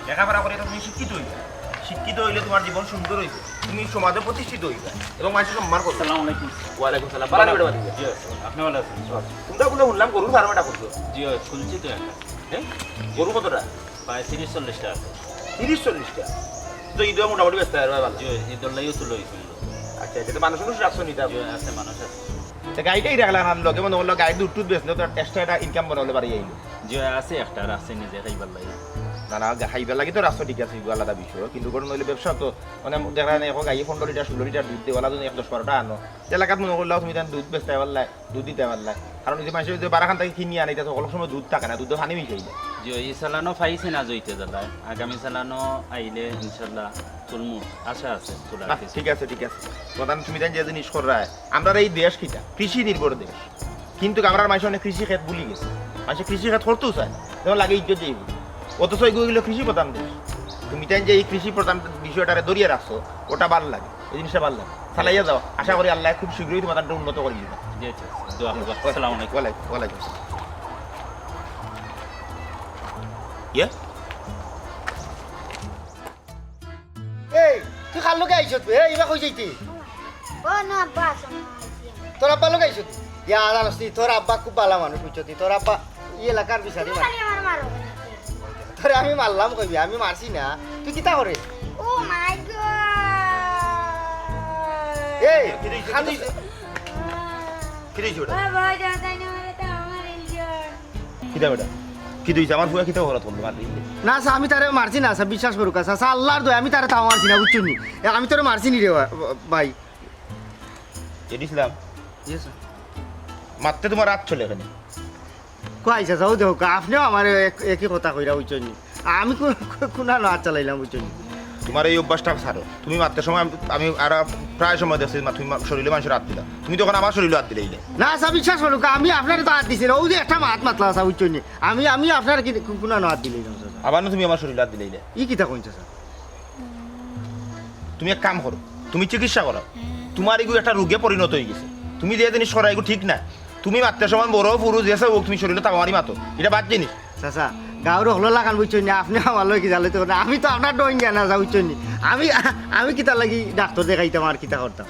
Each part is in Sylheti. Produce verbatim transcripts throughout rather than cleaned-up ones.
লেখাপড়া করিয়া তুমি শিক্ষিত অইবা। শিক্ষিত অইলে তুমার জীবন সুন্দর অইবো, তুমি সমাজে প্রতিষ্ঠিত অইবা এবং মানষে সম্মান করবা। আসসালামু আলাইকুম। ওয়ালাইকুম সালাম। ভালা আছো বেটা? জি, আছি। আপনি ভালা আছইন? তুমরা বুলে হুনলাম গরুর ফার্ম একটা খুলছো। জি, অয়, খুলছি তো একটা। হ্যাঁ? গরু কতটা? প্রায় তিরিশ চল্লিশটা আছে। তিরিশ চল্লিশটা? তো ইদে মোটামুটি বেচতা পারবায় ভালা। জি, অয়, ইদর লাগিও তো লইছি। আচ্ছা, আচ্ছা, তো মানুষ মানুষ রাখছো নি তা? জি, অয়, আছে, মানুষ আছে। তো গাইটাই রাখলা না, লগে মনে করলো গাই দুধ টুধ বেচলে তো extra একটা income বড় অইলে বাড়ি আইলো। জি, অয়, আছে একটা, রাখছি নিজে খাইবার লাগি। না, না, গা-, খাইবার লাগি তো রাখছো, ঠিক আছে, ইগু আলাদা বিষয়। কিন্তু ঘটনা অইলে ব্যবসা তো, মানে, দেখা যায় না, এখন গাইয়ে পনেরো লিটার, ষোলো লিটার দুধ দেয়, ওলা যদি এক দশ বারোটা আনো, এলাকাত মনে করলে তুমি তান দুধ বেচতায় পারলায়, দুধ দিতায় পারলায়। কারণ যদি মানষে যদি বারাখান থাকি কিনি আনে, ইতা তো হকল সময় দুধ থাকে না, দুধে পানি মিশাই দেয়। জি, অয়, ই চালানো পাইছি না জইতে জ্বালায়, আগামী চালানো আইলে ইনশাল্লাহ তুলমু, আশা আছে তুলার বাহ, কিছু। ঠিক আছে, ঠিক আছে। প্রধান, তুমি তাইন যে জিনিস কররায়, আমরার এই দেশ কিতা? কৃষি নির্ভর দেশ। কিন্তু আমরার মানষে অনেক কৃষি ক্ষেত ভুলি গেছে। মানষে কৃষি ক্ষেত করতেও চায় না। যেমন লাগে ইজ্জত যাইবো। অথচ এগু অইলো কৃষি প্রধান দেশ। তুমি তাইন যে এই কৃষি প্রধান বিষয়টারে ধরিয়া রাখছো, ওটা ভালা লাগে। এই জিনিসটা ভালা লাগে। চালাইয়া যাও। আশা করি আল্লায় খুব শীঘ্রই তুমার তানরে উন্নত করি দিবা। জি, আচ্ছা, আচ্ছা। দোয়া করবা। আসসালামু আলাইকুম। ওয়ালাইকুম, ওয়ালাইকুম আসসালাম। ইয়ে? এই, তুই কার লগে আইছত বে? এই, ইবা কই যাইতে? ও না, আব্বা, আসো না, আইছি আমি। তোর আব্বার লগে আইছত? ইয়া, জানোস নি, তোর আব্বা খুব ভালা মানুষ, বুঝছত নি? তোর আব্বা ই এলাকার বিচারি তুমি মানুষ। খালি আমার মারো কেনে? তোরে আমি মারলাম কইবি, আমি মারছি না। তুই কিতা করে? Oh my God! এই, কিতা অইছে? খালি কিতা অইছে? কিতা অইছে ওটা? বাবা, যাও, তাই না, আমারে তো আমার ইলিয়ন। কিতা বেটা? কিতা অইছে? আমার ফুয়া কিতা অপরাধ করলো? মারলি? না, স্যার, আমি তারে মারছি না, স্যার, বিশ্বাস করুক্কা, স্যার, স্যার, আল্লার দোহাই, আমি তারে তাও মারছি না, বুঝছো নি? এ, আমি তোরে মারছি নি রে, বা-, ভাই। জেড ইসলাম? জি, স্যার। মারতে তুমার আত চলে কেনে? কই, স্যার, যাও দেখো, আপনেও আমারে এক-, একই কথা কইরা, বুঝছো নি? আমি কু-, কু-, কুনানো আত চালাইলাম, বুঝছো নি? তুমার এই অভ্যাসটা ছাড়ো। তুমি মারতে সময় আমি, আমি আর প্রায় সময় দেখছি, মা-, তুমি মা-, শরীলে মানষর আত দিলা। তুমি তখন আমার শরীলে আত দিলাইলে। না, স্যার, বিশ্বাস করুক্কা, আমি আপনারে তো আত দিছি না। অউ যে একটা মাত মাতলা, স্যার, বুঝছো নি? আমি, আমি আপনারে কি কু-, কুনানো আত দিলাইলাম, স্যার। আবার না তুমি আমার শরীলে আত দিলাইলে। ই কিতা কইন, স্যার? তুমি এক কাম করো, তুমি চিকিৎসা করাও। তুমার ইগু একটা রোগে পরিণত অইগেছে। তুমি যে জিনিস কররায়, ইগু ঠিক না। তুমি মাততে সময় বড় পুরুষ যে অউক, তুমি শরীলে থাবা মারি মাতো, ইটা বাদ জিনিস। চাচা, গাউর হকলর লাখান, বুঝছো নি? আপনে আমার লগে কিতা জ্বালাইতে পারইন না। আমি তো আপনার ডইন গিয়া না, বুঝছো নি? আমি, আমি কিতার লাগি ডাক্তর দেখাইতাম আর কিতা করতাম?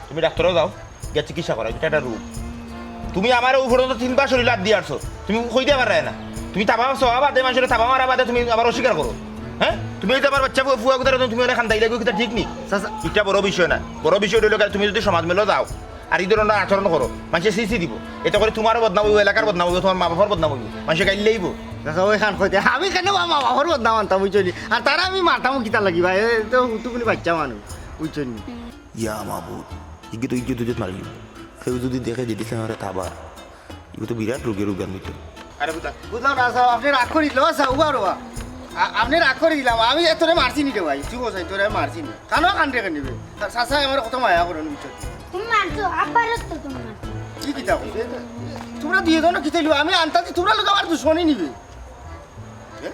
তুমি ডাক্তরো যাও, গিয়া চিকিৎসা করাও, ইটা একটা রোগ। তুমি আমারে অউ পর্যন্ত তিনবার শরীলে আত দিয়া আরছো, তুমি কইতায় পাররায় না। তুমি থাবা চাওয়া বাদে, মানষরে থাবা মারা বাদে তুমি আবার অস্বীকার করো। হ্যাঁ, তুমি অউ যে আমার বাইচ্চা ফুয়া, ফুয়া গুতারে তুমি অনেক কান্দাইলাইগো, কিতা ঠিক নি? চাচা। ইটা বড় বিষয় না। বড় বিষয় অইলো গিয়া তুমি যদি সমাজ মেলো যাও, আর ই ধরনর আচরণ করো, মানষে ছি ছি দিবো। এতে করি তুমারও বদনাম অইবো, এলাকার বদনাম অইবো, তুমার মা বাপর বদনাম অইবো, মানষে গাইল্লাইবো। চাচা, অউ খান কইতে আমি কেনে বা মা বাপর বদনাম আনতাম, বুঝছো নি? আর তারে আমি মারতাম কিতার লাগি বা, এ তো হুতুকুনি বাইচ্চা মানুষ, বুঝছো নি? ইয়া মাবুদ, ইগু তো ইজ্জত উজ্জত মারিলিবো। কেউ যদি দেখে জেড ইসলামরে থাবা, ইগু তো বিরাট রোগে রোগান্বিত। আরে বুঝলাম। বুঝলাম না, চাচা, আপনে রাগ করি দিলা, চাচা, উবা রবা। আ-, আপনে রাগ করি দিলা, আমি এ তোরে মারছি নি রে ভাই, তুই কও চাই, তোরে আমি মারছি নি। কানো কান রেখে নিবে। চা-, চাচা, আমার কত মায়া করইন, বুঝছো? তুমি মারছো, আব্বারও তো তুমি মারছো। ই কিতা কইছো? তুমরা দুইজন কিতা অইলো? আমি আনতাছি, তুমরার লগে আমার দুশমনি নি বে। এ?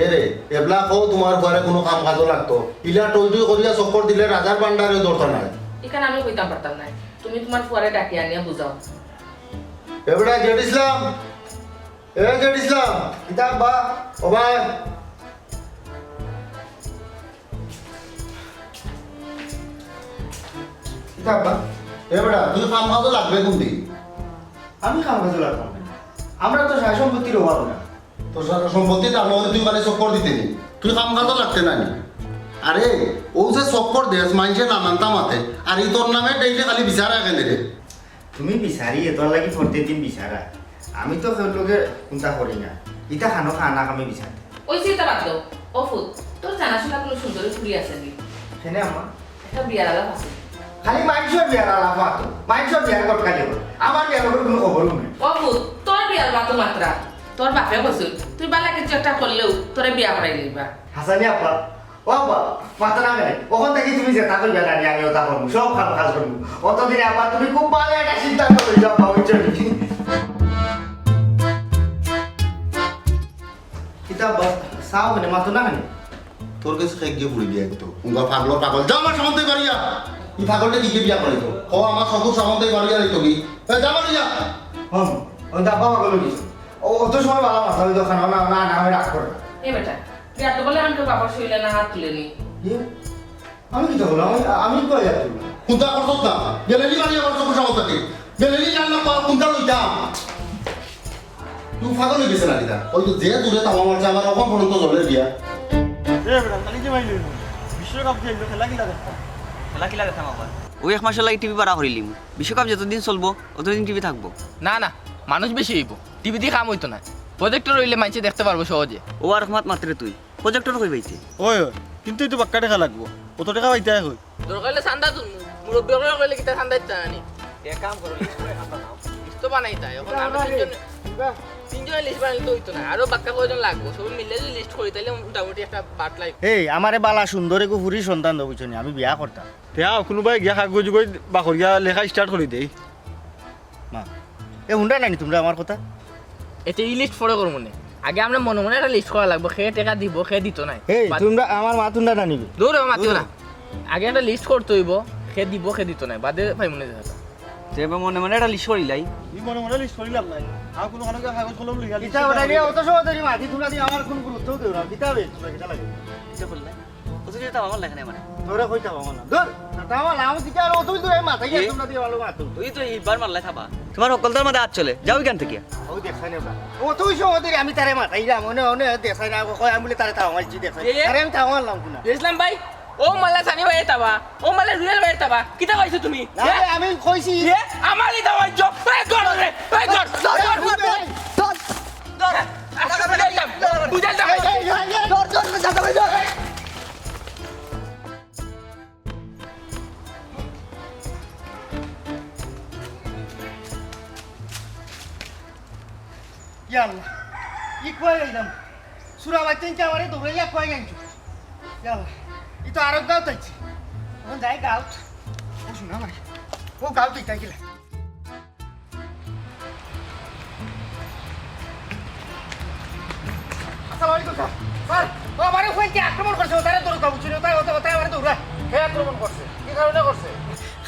এরে, এবলা কও তুমার ফুয়ারে কুনু কাম কাজো লাগতো। ইলা টইটই করিয়া চক্কর দিলে রাজার ভান্ডারেও ধরতা নায়। ইখান আমি কইতাম পারতাম নায়। তুমি তুমার ফুয়ারে ডাকিয়া আনিয়া বুঝাও। এ বেটা জেড ইসলাম, এ জেড ইসলাম, কিতা আব্বা? ও ভাই। কিতা আব্বা? এ বেটা, তুই কাম কাজো লাগবে কুনদিন? আমি কাম কাজো লাগতাম না। আমরার তো সয় সম্পত্তির অভাব না। তোর সয় সম্পত্তি থাকলে তুই খালি চক্কর দিতে নি। তুই কাম কাজো লাগতে না নি। আরে, অউ যে চক্কর দেস, মানষে নানানতা মাতে। আর ই তোর নামে ডেইলি খালি বিচারা কেনে রে? তুমি বিচারি, এ তোর লাগি প্রত্যেক দিন বিচারা। আমি তো কেউর লগে কুন্তা করি না। ইতা খানো খানা কামে বিচার। অইছে, ইতা বাদ দেও। ও ফুত, তোর জানাশোনা কুনু সুন্দরী ফুরি আছে নি? কেনে আম্মা? একটা বিয়ার আলাপ আছে। খালি মানষর বিয়ার আলাপ মাতো। মানষর বিয়ার ঘটকালি অয়। আমার বিয়ার কুনু খবরও নাই। ও ফুত, তোর বিয়ার মাতো মাতরা। তোর বাপে কইছিল, তুই ভালা কিছু একটা করলেউ তোরে বিয়া করাইলিবা। হাছানি আব্বা, ও আব্বা, মাতো না কেনে? অখন থাকি তুমি যেতা কইবা জানি আমি অতা করমু, সব কাম কাজ করমু। অতদিনে আব্বা তুমি খুব ভালা একটা সিদ্ধান্ত লইছো আব্বা, বুঝছো নি? কিতা আব্বা, চাও কেনে, মাতো না কেনে? তোর গেছে খেক গিয়া ফুরি দিয়া দিতো। উঙ্গা পাগলর পাগল। যা আমার সামনে থাকি বারইয়া। ই পাগলটা কিগে বিয়া করাইতো? ও আমার চকুর সামনে বাড়ি আর তুমি। এ, যা বাড়ি যা। হুম, ওই ডাব্বা পাগল হয়ে গেছে। ও, অত সময় বালা মাথা হইতো খানা না, না, না, আমি রাগ করে। এ বেটা, বিয়া তো বলে আমাকে বাবার শরীরে না হাত তুলে নি। কি? আমি কিতা বললাম? আমি, আমি কই আর তুললাম? কুন্তা করছত না? গেলেনি বাড়ি আমার চকুর সামনে থাকি। গেলেনি রান্না করা কুন্তা লইতাম। তুই পাগল হয়ে গেছে নাকি তা? ওই তো যে দূরে তামা মারছে, আমার অখন পর্যন্ত জ্বলে দিয়া। এ বেটা, খালি যে মাইল হইল। বিশ্বকাপ যে হইল, খেলা কিলা দেখতাম? খেলা কিলা দেখতাম আবার? ওই এক মাসের লাগি টিভি ভাড়া করিলিমু। বিশ্বকাপ যতদিন চলবো, অতদিন টিভি থাকবো। না, না, মানুষ বেশি হইব। টিভি দি কাম হইতো না। প্রজেক্টর হইলে মানষে দেখতে পারবো সহজে। ও আর মাত মাতরে তুই। প্রজেক্টর কই পাইতে? ওই, ওই, কিন্তু এই তো বাক্কা টেকা লাগবো। অত টেকা পাইতে হয় কই? দরকার হইলে চান্দা তুলমু। মুরব্বী অকলে কইলে কিতা চান্দা দিতা নানি? এক কাম করো, লিস্ট করে খাতা নাও। লিস্ট তো বানাইতা, এখন আমরা তিনজন, তিনজনে লিস্ট বানাইলে তো হইতো না, আরো বাক্কা কয়জন লাগবো। সব মিলে যদি লিস্ট করি, তাইলে মোটামুটি একটা বাট লাগবো। এই, আমারে বালা সুন্দর এগু ফুরি সন্তান দেবো, বুঝছো নি? আমি বিয়া করতাম। তে আও, কুনুবায় গিয়া কাগজ কই বা করিয়া লেখা স্টার্ট করি দেই। মা, এ হুনরা নানি তোমরা আমার কথা? এতে ই লিস্ট পরে করমু নে। আগে আমরা মনে মনে একটা লিস্ট করা লাগবো, কে টেকা দিব, কে দিত নাই। এই, বাদ- তোমরা আমার মাত হুনরা নানি? দূর, আমার মাতিও না। আগে একটা লিস্ট করতে হইব, কে দিব, কে দিত নাই, বাদে পাইমু নে যেটা। তে এবার মনে মনে একটা লিস্ট করিলাই। ই মনে মনে লিস্ট করিলাম নাই। আর কোনো কারণে কাগজ কলম লইয়া লিস্ট ইটা ওটা নিয়ে অত সময় ধরে মাতি তোমরা দিয়ে আমার কোনো গুরুত্বও দেও না। কিতা হবে? তোমরা কিতা লাগে? কিতা বললে? অথচ এটা আমার লেখা নেই মানে। তোরে কইতাম আমার না। ধুর, তাও আমার লাম দিকে আর অতই দূরে মাথা গিয়া এ? তোমরা দিয়ে ভালো মাতো। তুই তো এইবার মারলাই থাবা। তোমার হকলদার মাঝে হাত চলে। যাও এখান থেকে। ও দেখছাই না ওটা। অতই সময় ধরে আমি তারে মাথাইলাম। অনে, অনে দেখছাই না, কয় আমি বলে তারে থাবা মারছি দেখছাই। এ? আরে আমি থাবা মারলাম কোনা। ইসলাম ভাই, ও মাল্লা সানি ভাই থাবা, ও মাল্লা রুয়েল ভাই থাবা। কিতা কইছো তুমি? না, এ? আমি কইছি। এ? আমারই থাবা মারছো। এই ধর রে, এই ধর, ধর, এই ধর, ধর, ধর। ধর। ধর। আস্তে করে যাইতাম। বুঝাইতাম। এই, এই, এই, এই। ধর, ধর, ধর, ধর, ধর। ইয়া আল্লাহ, ই কই আইলাম? সুরা বাইতেন কি আমারে দৌড়াইয়া কই আনছো? ইয়া আল্লাহ, ই তো আরো গাঁও তাইছি। এখন যাই গাঁও। ও শোনা ভাই, ও গাঁও তুই তাই গেলে। আসসালামু আলাইকুম স্যার। স্যার, ও আমারে ওখানে কি আক্রমণ করছে? ও তারা দৌড় কাবু ছিল, তাই ওটা, ওটা আমারে দৌড়া। কে আক্রমণ করছে? কি কারণে করছে?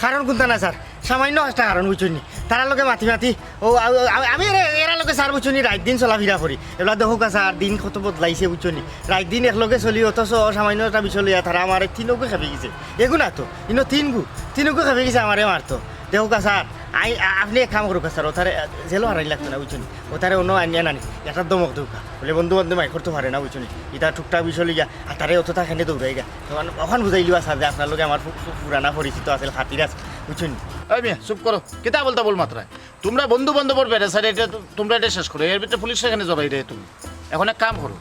কারণ কোনটা না স্যার, সামান্য একটা কারণ বুঝছইন নি। তারার লগে মাতি মাতি, ও, আ-, আ-, আমি এরা, এরার লগে স্যার বুঝছইন নি, রাইত দিন চলাফিরা করি। এবার দেখো কা স্যার, দিন কত বদলাইছে বুঝছইন নি। রাইত দিন এক লগে চলি, অথচ সামান্য একটা বিষয় লইয়া তারা আমারে তিনগু খেপি গেছে। এগু না তো, ইনো তিনগু, তিনগু খেপি গেছে আমারে মারতো। দেখো কা স্যার, আই, আ-, আপনি এক কাম করুক স্যার, ও তারে, আ, জেলও হারাই লাগতো না বুঝছইন নি। ও তারে অন্য আনিয়া নানি, একটা ধমক দেউক্কা। বলে বন্ধু বান্ধব মাই করতে পারে না বুঝছইন নি। ইটা টুকটাক বিষয় লইয়া, আর তারে অতটা কেনে দৌড়াইগা। তখন অখন বুঝাইলিবা স্যার যে আপনার লগে আমার ফু-, ফু-, পুরানা পরিচিত আছিল, খাতির আছে, বুঝছইন নি? এই মিয়া, চুপ করো। কিতা বলতা বল মাতরায়? তোমরা বন্ধু বান্ধবর বেড়া স্যার, এটা তো, তোমরা এটা শেষ করো। এর ভিতরে পুলিশ এখানে জড়াই রে তুমি। এখন এক কাম করো,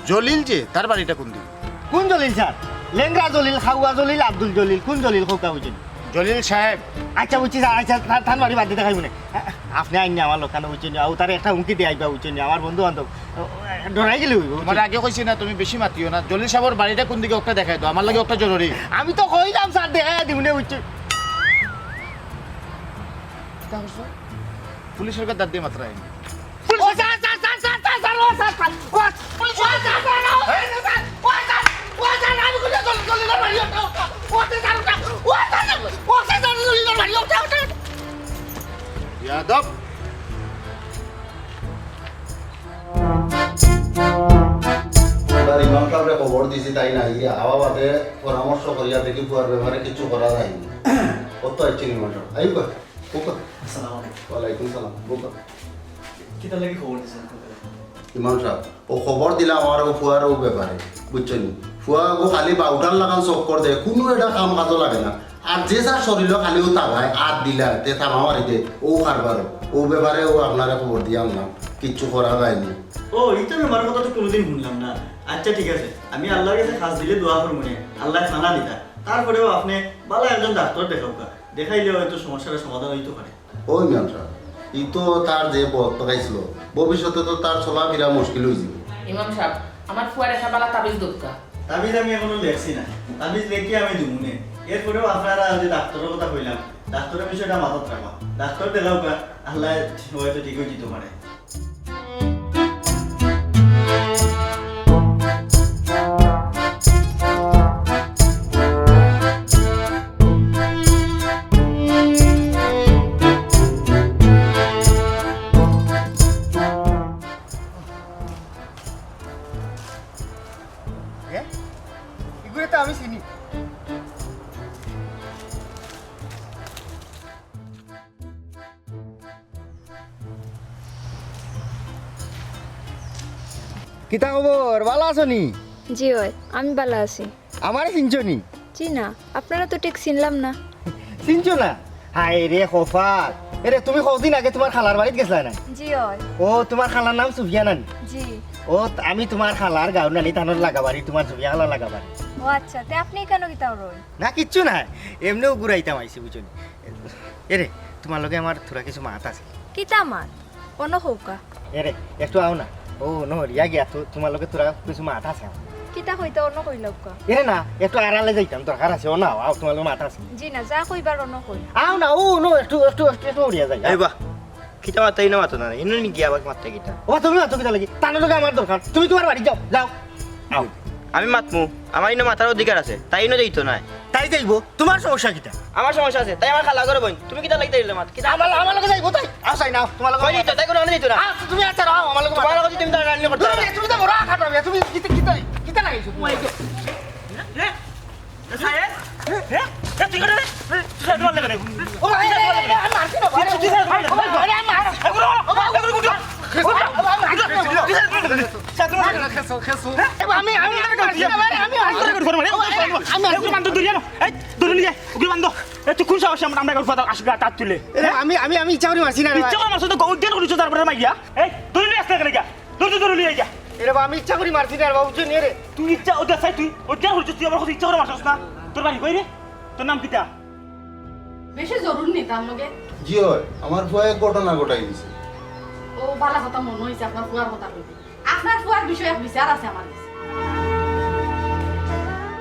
জলিল যে, তার বাড়িটা কোন দিকে? কোন জলিল স্যার? লেংড়া জলিল, খাওয়া জলিল, আব্দুল জলিল, কোন জলিল কউক্কা বুঝছইন নি? জলিল সাহেব। আচ্ছা বুঝছি স্যার, আচ্ছা তার, তার বাড়ি বাদ দিতে খাইব না। আপনি আইননি আমার লোকখানে বুঝছইন নি, ও তারে একটা হুমকি দিয়ে আইবা বুঝছইন নি, আমার বন্ধু বান্ধব ডরাই গেলে হইব। তোমার আগে কইছি না, তুমি বেশি মাতিও না। জলিল সাহেবর বাড়িটা কোন দিকে ওটা দেখাই দাও, আমার লাগে ওটা জরুরি। আমি তো কইলাম স্যার, দেখাই দিমু নে বুঝছইন। কিতা করছো? পুলিশের কাছে দাঁত দিয়ে মাত্র আইনি। ও sir, sir, sir, sir, sir, sir, ও স্যার, স্যার, ও স্যার, পুলিশ, ও স্যার, স্যার, ও স্যার, ও স্যার, ও স্যার, আমি কোথায় চলে, চলে যাবো, বাড়ি ওঠা, ওঠা, ও স্যার, স্যার, ওঠা, ও স্যার, স্যার, ও স্যার, স্যার, চলে যাবো, বাড়ি ওঠা, ওঠা, ওঠা। ইয়াদব। এবার ইমাম সাহেবরে খবর দিছি, তাই না? ইয়া, আওয়া বাদে পরামর্শ করিয়া দেখি পুয়ার ব্যাপারে কিছু করা যায়নি। কত আইছেন ইমাম সাহেব? আইবা। বুকা। আসসালামু আলাইকুম। ওয়ালাইকুম সালাম। বুকা। কিতা লাগি খবর দিছেন আপনারা? ইমাম সাহেব, ও খবর দিলাম আমার ও ফুয়ার ও ব্যাপারে, বুঝছইন নি? ফুয়া ও খালি বাউটার লাখান চক্কর দেয়, কুনু একটা কাম কাজও লাগে না। আর যে যার শরীরও খালি ও তাবায়, আত দিলা, তে তামা মারি দে, ও কারবার, ও ব্যাপারে ও আপনারে খবর দিয়া আনলাম, কিচ্ছু করা যায়নি। ও, ইতা ব্যাপারের কথা তো কুনুদিন হুনলাম না। আচ্ছা, ঠিক আছে, আমি আল্লার গেছে খাছ দিলে দোয়া করমু নে, আল্লায় ফানা দিতা। তারপরেও আপনে ভালা একজন ডাক্তর দেখাউক্কা, দেখাইলে হয়তো সমস্যাটার সমাধান হইতো পারে। ওই ইমাম সাহেব, ই তো তার যে পথ পাকাইছিল, ভবিষ্যতে তো তার চলাফিরা মুশকিল হয়ে যাবে। ইমাম সাহেব, আমার ফুয়ার একটা বালা তাবিজ দেউক্কা। তাবিজ আমি এখনো লেখছি না, তাবিজ লেখি আমি দিমু নে। এরপরেও আপনারা যে ডাক্তারের কথা কইলাম, ডাক্তারের বিষয়টা মাথাত রাখবা। ডাক্তার দেখাউক্কা, আল্লায় হয়তো ঠিক হয়ে যেতে পারে। কিতা খবর? ভালা আছো নি? জি অয়, আমি ভালা আছি। আমারে চিনছো নি? জি না, আপনারে তো ঠিক চিনলাম না। চিনছো না? হায় রে কপাল। এরে, তুমি কয়দিন আগে তুমার খালার বাড়িত গেছলায় না? জি অয়। ও, তুমার খালার নাম সুফিয়া নানি? জি। ও, আমি তুমার খালার গাঁওর নানি, তানর লাগা বাড়ি, তুমার সুফিয়া খালার লাগা বাড়ি। ও আচ্ছা, তে আপনি কেনে কিতা অইলো? না, কিচ্ছু না, এমনেউ ঘুরাইতাম আইছি, বুঝছো নি? এরে, তুমার লগে আমার থুড়া কিছু মাত আছে। কিতা মাত? অনো কউক্কা। এরে, একটু আও না। ও, অনো হরিয়া গিয়া তো, তুমার লগে থুড়া কিছু মাত আছে আমার। কিতা কইতা, অনো কইলাউক্কা। এরে না, একটু আড়ালে যাইতাম, দরকার আছে, অনো আও, আও, তুমার লগে মাত আছে। জি না, যা কইবার অনো কই। আও না, ও, অনো একটু, একটু, একটু, একটু হরিয়া যাই। এই বা, কিতা মাততায় ইনো মাতো না, ইনো নি গিয়া আবার মাততায় কিতা? ও, তুমি মাতো কিতা লাগি? তানর লগে আমার দরকার, তুমি তুমার বাড়ি যাও, যাও। আও। আমি মাতমু, আমার ইনো মাতার অধিকার আছে, তাই ইনো যাইতো নায়। তাই যাইবো? তুমার সমস্যা কিতা? আমার সমস্যা আছে, তাই আমার খালা ঘরো বইন। তুমি কিতা লাগি তাইর লগে মাত? কিতা? আমার, আমার লগে যাইবো তাই? আও, চাই না, তুমার লগে কই মাত। যাইতো? তাই কুনু আনে যাইতো না। আও, তুমি আচ্ছা রও, আমার লগে মাত। তুমার লগে তুমি তার রান্না করতে পারো না। তুমি তো বড় আঘাত হবে, তুমি কিতা, কিতা, কিতা লাগাইছো? তুমি আইছো। এ, এ, এ, সাহেব, এ, এ, তুই করে রে? এ, তুই সাহেব বললে কেন? ও ভাই, এ, এ, এ, আমি মারছি না, ভাই। তুই, তুই সাহেব বললে কেন? ও ভাই, আরে, আমি মারছি। এগুলো, এগুলো, এগুলো, এগুলো। খেসো, ও ভাই, মারছি না, ভাই। তুই সাহেব বললে কেন? খেসো, খেসো। এ, আমি, আমি, আমি মারছি না, ভাই, আমি মারছি না। এগুলো মারছি না। এগুলো বান্ধো, দূরে আনো। এই, দূরে নিয়ে আয়। ওগুলো বান্ধো। এ, তুই কোন সাহসে আমরা, আমরা একবার ফাদার আসবে আর তার তুলে? এরে, হ্যাঁ? আমি, আমি, আমি ইচ্ছা করি মারছি না রে ভাই। ইচ্ছা করে মারছো তো, গৌদ্যান করেছো, তারপরে মাইয়া। এই, ধরে নিয়ে আসতে গেলে গা। ধরে, ধরে নিয়ে যা। এরে বাবা, আমি ইচ্ছা করি মারছি না রে বাবা, বুঝছো নি রে? তুই ইচ্ছা, ওটা চাই তুই, ওটা করেছো তুই, আমার কথা ইচ্ছা করে মারছস না। তোর বাড়ি কই রে? তোর নাম কিতা? বেশি জরুরি নি তার লগে? জি অয়, আমার ফুয়ায় এক ঘটনা ঘটাই দিছে। ও, ভালা কথা মনো অইছে আপনার ফুয়ার কথা কইতে। আপনার ফুয়ার বিষয়ে এক বিচার আছে আমার কাছে।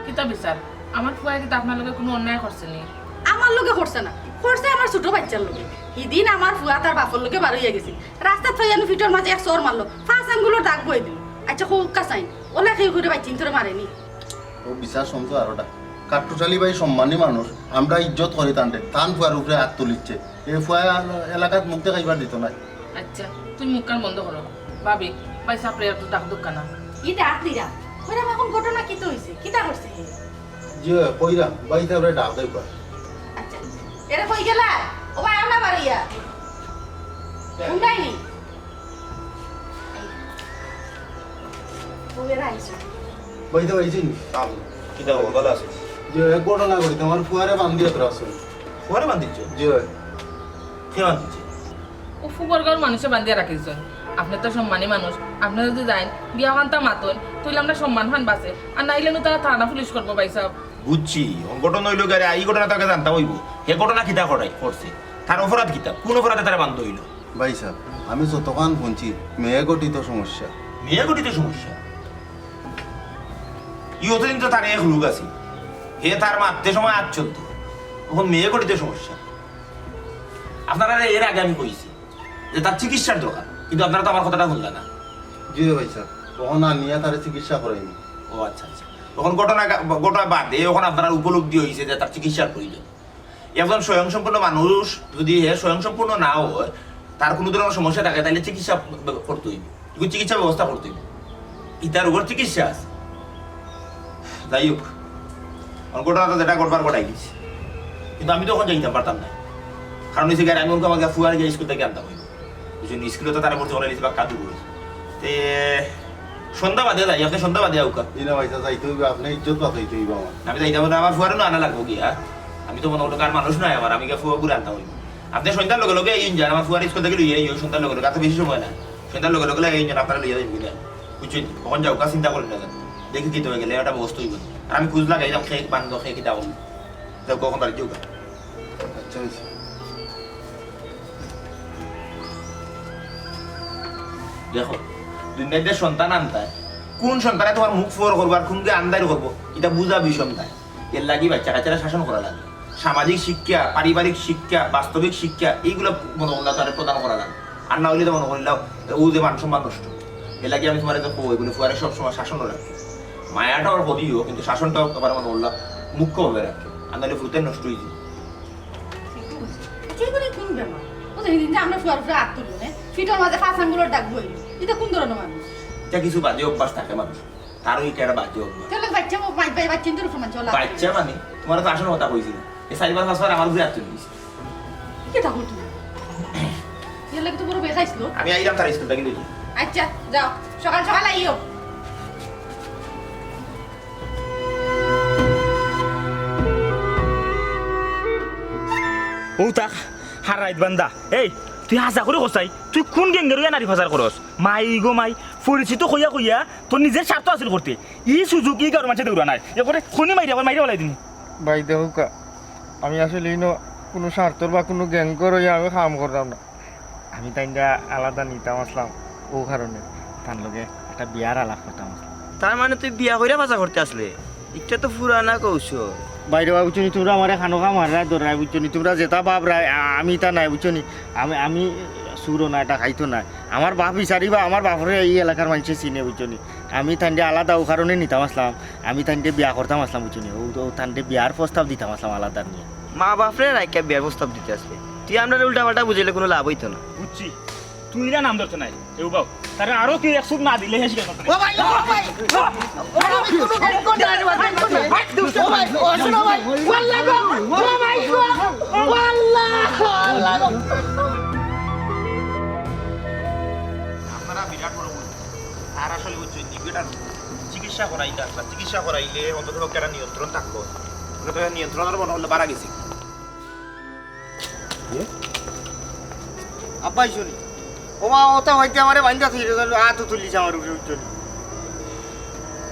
কিতা বিচার? আমার ফুয়ায় কিতা আপনার লগে কুনু অন্যায় করছে নি? আমার লগে করছে না, করছে আমার ছোট বাইচ্চার লগে। হিদিন আমার ফুয়া তার বাপর লগে বার অইয়া গেছে, রাস্তাত ফাইয়া নু ফিটর মাঝে এক চড় মারলো, পাঁচ আঙ্গুলর দাগ বই দিল। আচ্ছা, কউক্কা চাইন, অলা কেউ করি বাইচ্চাইন্তরে মারে নি? ও বিচার শুনতো আরোটা। কাট্টুশালী ভাই সম্মানী মানুষ, আমরা ইজ্জত করি তানরে, তান ফুয়ার উপরে আত তুলিছে। এ ফুয়া এলাকাত মুখ দেখাইবার দিত নায়। আচ্ছা, তুমি মুখ কান বন্ধ করো। ভাবি, ভাইসাবরে একটু ডাক দেউক্কা না। ই ডাক দিরা। কইরাম অখন ঘটনা কিতা অইছে? কিতা করছে হে? জি অয়, কইরাম, ভাইসাবরে ডাক দেউক্কা। আচ্ছা, এরা কই গেলা? ও ভাই, আমরা বাড়িয়া। হুনরায় নি? ও এরা আইছে। ভাই তো আইছে নি? আম, কিতা খবর, ভালা আছো? জি অয়, এক ঘটনা ঘটিছে, আমার ফুয়ারে বান্ধিয়া ধরা আছে। ফুয়ারে বান্ধিছে? জি অয়। কে বান্ধিছে? ও ফুবর গাঁওর মানুষে বান্ধিয়া রাখিছইন। আপনে তো সম্মানী মানুষ, আপনে যুদি যাইন, গিয়া অখানতা মাতইন, তাইলে আমরার সম্মান খান বাঁচে। আর নাইলে নু তারা থানা পুলিশ করবো, ভাইসাব। বুঝছি, অ ঘটনা অইলো গি, আরে, ই ঘটনা তো আগে জানতাম অইবো। হে ঘটনা কিতা করাই করছে? তার অপরাধ কিতা? কুন অপরাধে তারে বান্ধা অইলো? ভাইসাব, আমি যতখান হুনছি, মেয়ে ঘটিত সমস্যা। মেয়ে ঘটিত সমস্যা? ই অতদিন তো তার এক লুক আছিল। হে তার মারতে সময় আত চলতো। অখন মেয়ে ঘটিত সমস্যা। আপনারারে এর আগে আমি কইছি যে তার চিকিৎসার দরকার, কিন্তু আপনারা তো আমার কথাটা হুনলা না। জি ভাইসাব, অখন আনিয়া তারে চিকিৎসা করাইমু। ও আচ্ছা, আচ্ছা। অখন ঘটনা গা-, ঘটা বাদে অখন আপনারার উপলব্ধি অইছে যে তার চিকিৎসার প্রয়োজন। একজন স্বয়ংসম্পূর্ণ মানুষ যুদি হে স্বয়ংসম্পূর্ণ না অয়, তার কুনু ধরনের সমস্যা থাকে, তাইলে চিকিৎসা ব-, করতে অইবো, চিকিৎসা ব্যবস্থা করতে অইবো। ইতার উপর চিকিৎসা আছে। যাই হোক, অখন ঘটনাটা যেটা ঘটবার ঘটাই দিছে, কিন্তু আমি তো অখন যাইতাম পারতাম না, কারণ অইছে গি, আমি অখন আমার ফুয়ারে গিয়া স্কুল থাকি আনতাম অইবো। বুঝছইন, স্কুলো তো তারে ভর্তি করাই দিছে, বাক্কা দূর অইছে। তে সন্ধ্যা বাদে যাই, আপনে সন্ধ্যা বাদে আউক্কা। জি না ভাইসাব, যাইতে অইবো, আপনে ইজ্জত বাঁচাইতে অইবো আমার। আমি যাইতাম না, আমার ফুয়ারে না আনা লাগবো গিয়া। আমি তো মনো করলাম, কার মানুষ নাই আমার, আমি গিয়া ফুয়া ঘুরে আনতাম অইবো। আপনে সন্ধ্যার লগে লগে আইন যান, আমার ফুয়ারে স্কুল থাকি লইয়া আইন, সন্ধ্যার লগে লগে, আর তো বেশি সময় নাই। সন্ধ্যার লগে লগে আইন যান, আপনারে লইয়া যাইমু গিয়া। বুঝছইন? অখন যাউক্কা, চিন্তা করইন না যান। দেখি কিতা অইগেলে একটা ব্যবস্থা অইবো। আর আমি খোঁজ লাগাইলাম, কে বান্ধো, কে কিতা করইন। যাউক্কা, অখন বাড়ি যাউক্কা। আচ্ছা, আচ্ছা। দেখো, দুনিয়াত যে সন্তান আনতায়, কুন সন্তানে তুমার মুখ ফোর করবো আর কুনগু আন্দাইর করবো, ইটা বুঝা বিষম নায়। এর লাগি বাইচ্চা কাইচ্চারে শাসন করা লাগে। সামাজিক শিক্ষা, পারিবারিক শিক্ষা, বাস্তবিক শিক্ষা, ইগুলা মনো করলা তারে প্রদান করা লাগে। আর না অইলে তো মনো করলা, অউ যে মান সম্মান নষ্ট। এর লাগি আমি তুমারে তো কই, বলি, ফুয়ারে সব সময় শাসন রাখো। মায়াটাও করিও, কিন্তু শাসনটাও আবার মনো করলা মুখ্যভাবে রাখো। আর নাইলে ফুতে নষ্ট অইযিবো। ঠিক আছে। আচ্ছা, ইগুলা কুন বেমার? ও তো হিদিন যে আমরার ফুয়ার উপরে আত তুললো, হে? ফিটর মাঝে পাঁচ আঙ্গুলর দাগ বইলো। ইটা কুন ধরনের মানুষ? ইটা কিছু বাজে অভ্যাস থাকে মানুষ। তারও ইটা একটা বাজে অভ্যাস। তাইলে বাইচ্চা, বাইচ্চা, বাইচ্চাইন্তর উপরে মানুষ চলা। বাইচ্চা মানে? তুমারে তো আসল কথা কইছি না। এই চাইরবার পাঁচবার আমার উপরে আত তুলি দিছে। কিতা কও তুমি? এর লাগি তো বড় বেখাইছিল। আমি আইলাম তার স্কুল থাকি লইয়া। আচ্ছা, যাও। সকাল সকাল আইও। অউ তাক হারাইত বান্দা। এই, তুই হাছা করি কছাই, তুই কুন গ্যাংগর অইয়া নারী পাচার করস? মাই গো মাই, পরিচিত কইয়া কইয়া তোর নিজর স্বার্থ হাসিল করতে ই সুযোগ ই গাউর মানষে দেউরা নায়। এরপরে খনি মাইরা, আবার মাইরা ফালাই দিমু। ভাই দেখউক্কা, আমি আসলে ইনো কুনু স্বার্থর বা কুনু গ্যাংগর অইয়া আমি কাম করতাম না। আমি তাইনরে আলাদা নিতাম আছলাম অউ কারণে, তান লগে একটা বিয়ার আলাপ করতাম আছলাম। তার মানে তুই বিয়া কইরা পাচা করতে আছলে? ইটা তো পুরানা কৌশল। ভাইরে বা, বুঝছো নি, তুমরা আমারে খানোখা মাররায়, ধররায়, বুঝছো নি, তুমরা যেতা ভাবরায়, আ-, আমি ইতা নায়, বুঝছো নি, আমি, আমি চুরও নায়, ডাকাইতও নায়। আমার বাপ বিচারি বা আমার বাপরে ই এলাকার মানষে চিনে, বুঝছো নি, আমি তাইনরে আলাদা অউ কারণে নিতাম আছলাম, আমি তাইনরে বিয়া করতাম আছলাম, বুঝছো নি, অউ, অউ তানরে বিয়ার প্রস্তাব দিতাম আছলাম আলাদা নিয়া। মা বাপরে রাখিয়া বিয়ার প্রস্তাব দিতে আছলে? তুই আমরারে উল্টা পাল্টা বুঝাইলে কুনু লাভ অইতো না। বুঝছি, তুই ইলা নাম ধরতে নায়। এ বাবা, তারে আরো কেউ এক চুপ না দিলে হে স্বীকার করতে নায়। ও ভাই, ও ভাই, ও, ও, আমি কুনু গ্যাংগর নায় রে ভাই, গ্যাংগর নায়। ও ভাই, ও, শুনো ভাই, ও আল্লাহ গো, ও ভাই গো, ও আল্লাহ, ও আল্লাহ গো। আপনারা বিরাট বড় ভুল। আর আসলে বুঝছেন নি, বেটার চিকিৎসা করাইতা, চিকিৎসা করাইলে অন্তত পক্ষে একটা নিয়ন্ত্রণ থাকলো। ওটা তো নিয়ন্ত্রণের মনে হলো বাড়া গেছে। আব্বা, আইছো নি? ও মা, ওটা হইতে আমারে বাইন্ধা থইলে, তাহলে আতও তুলিছে আমার উপরে, উঠছো নি?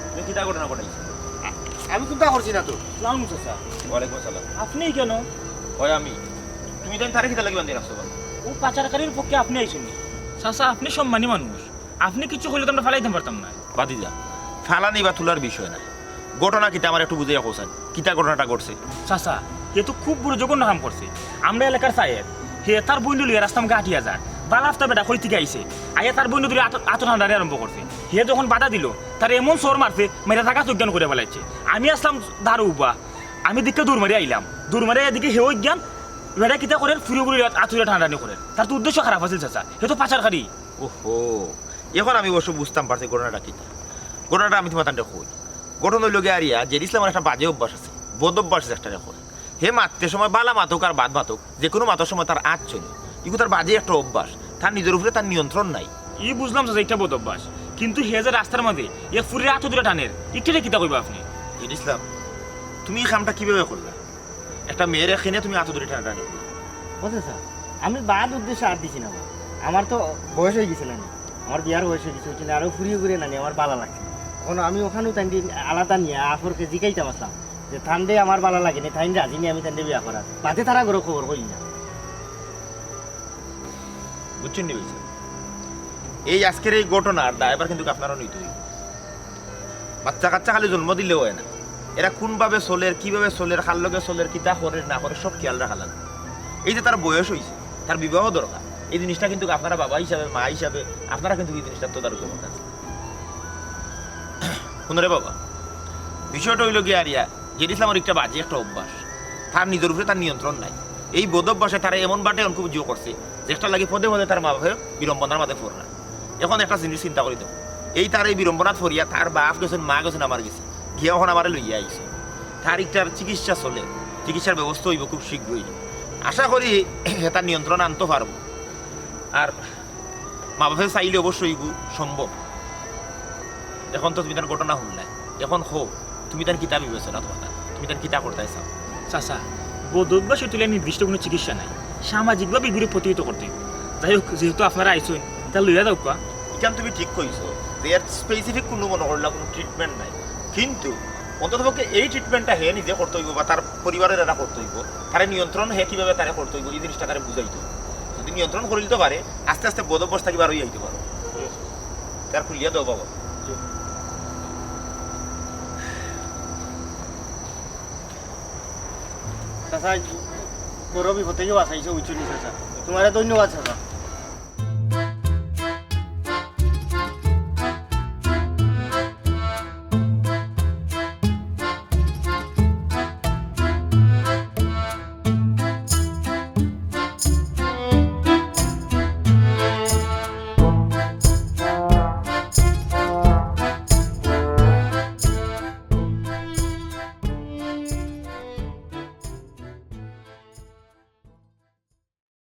তুমি কিতা ঘটনা ঘটাইছো? আমি কুন্তা করছি না তো। সালাম চাচা। ওয়ালাইকুম আসসালাম। আপনি কেন? ওই আমি। তুমি তাইন তারে কিতা লাগি বান্ধি রাখছো বা? ও পাচারকারীর পক্ষে আপনি আইছেন নি? চাচা, আপনি সম্মানী মানুষ। আপনি কিচ্ছু কইলে তো আমরা ফালাইতাম পারতাম না। বাদ দিয়া, ফালানি বা তুলার বিষয় না। ঘটনা কিতা আমারে একটু বুঝাইয়া কওছাইন। কিতা ঘটনাটা ঘটছে? চাচা, হে তো খুব বড় জঘন্য কাম করছে। আমরা এলাকার সায়েব, হে তার বইনরে লইয়া রাস্তার মুখে আটিয়া যার। বালা আফতা বেটা কই থাকি আইছে। আইয়া তার বইনরে ধরি আত-, আতো টানাটানি আরম্ভ করছে। হে যখন বাধা দিল, তারে এমন চড় মারছে, মাইরা জাগাত অজ্ঞান করিয়া ফালাইছে। আমি আছলাম দারো উবা। আমি দেখিয়া দৌড় মারি আইলাম। দৌড় মারি এদিকে হে অজ্ঞান, বেটা কিতা করের, ফুড়ি ফুড়ি আতো ধরিয়া টানাটানি করের। তার তো উদ্দেশ্য খারাপ আছিল চাচা। হে তো পাচারকারী। ওহো, এখন আমি অবশ্য বুঝতাম পারছি ঘটনাটা কিতা। ঘটনাটা আমি তুমার তানরে কই। ঘটনা অইলো গিয়া আরিয়া, জেড ইসলামর একটা বাজে অভ্যাস আছে, বদ অভ্যাস আছে একটা রে কয়। হে মাততে সময় বালা মাতউক আর বাদ মাতউক, যেকুনু মাতর সময় তার আত চলে। ইগু তার বাজে একটা অভ্যাস, তার নিজর উপরে তার নিয়ন্ত্রণ নাই। ই বুঝলাম চাচা, ইটা বদ অভ্যাস, কিন্তু হে যে রাস্তার মাঝে এক ফুড়ির আতো ধরিয়া টানের, ইটারে কিতা কইবা আপনি? জেড ইসলাম, তুমি ই কামটা কিভাবে করলা? একটা মেয়েরে কেনে তুমি আতো ধরি টানাটানি করো। ও চাচা, আমি বাদ উদ্দেশ্যে আত দিছি না বা। আমার তো বয়স অইগেছে না নি, আমার বিয়ার বয়স অইগেছে, অউ জন্য আরো ফুড়ি ফুড়ি না নি, আমার বালা লাগছে। এখন আমি অখানউ তাইন আলাদা নিয়া আফরকে জিকাইতাম আছলাম যে তানরে আমার বালা লাগে নি, তাইন রাজি নি আমি তানরে বিয়া করার। বাদে তারা ঘরো খবর কইল না। বুঝছইন নি ভাইসাব? এই আজকের এই ঘটনার দায়ভার কিন্তু আপনারাও নিতে অইবো। বাচ্চা কাচ্চা খালি জন্ম দিলে অয় না, এরা কুনভাবে চলের, কিভাবে চলের, কার লগে চলের, কিতা করের না করের, সব খিয়াল রাখা লাগবো। এই যে তার বয়স অইছে, তার বিবাহ দরকার, এই জিনিসটা কিন্তু আপনারা বাবা হিসাবে, মা হিসাবে আপনারা কিন্তু এই জিনিসটার তদারকি করতা। হুনো রে বাবা, বিষয়টা অইলো গিয়া আরিয়া, জেড ইসলামর একটা বাজে একটা অভ্যাস, তার নিজর উপরে তার নিয়ন্ত্রণ নাই। এই বদ অভ্যাসে তারে এমন বাটে অনকুবুঝিও করছে, যেটার লাগি পদে পদে তার মা বাপে বিড়ম্বনার মাঝে পড়রা। এখন একটা জিনিস চিন্তা করি দেখো, এই তার এই বিড়ম্বনাত পড়িয়া তার বাপ গেছইন, মা গেছইন, আমার গেছে, গিয়া অখন আমারে লইয়া আইছে। তার ইটার চিকিৎসা চলের, চিকিৎসার ব্যবস্থা অইবো খুব শীঘ্রই। আশা করি হে তার নিয়ন্ত্রণ আনতো পারবো। আর মা বাপে চাইলে অবশ্যই ইগু সম্ভব। এখন তো তুমি তার ঘটনা হুনলায়, এখন কও, তুমি তার কিতা বিবেচনা, তুমার তার, তুমি তার কিতা করতায় চাও? চাচা, বদ অভ্যাস তুলিয়া নির্দিষ্ট কুনু চিকিৎসা নাই, সামাজিকভাবে ইগুরে প্রতিহত করতে অইবো। যাই হোক, যেহেতু আপনারা আইছইন, তা লইয়া যাউক্কা। ইখান তুমি ঠিক কইছো যে এর specific কুনু মনো করলা কুনু treatment নাই, কিন্তু অন্ততপক্ষে এই treatmentটা হে নিজে করতে অইবো বা তার পরিবারের এরা করতে অইবো, তারে নিয়ন্ত্রণ হে কিভাবে তারে করতে অইবো, এই জিনিসটা তারে বুঝাইতো। যদি নিয়ন্ত্রণ করিলতো পারে, আস্তে আস্তে বদ অভ্যাস থাকি বার অইয়া আইতো পারবো। তার খুলিয়া দেও বাবা। চাচা, বড় বিপদ থাকি বাঁচাইছো, বুঝছো নি চাচা? তুমারে ধন্যবাদ চাচা।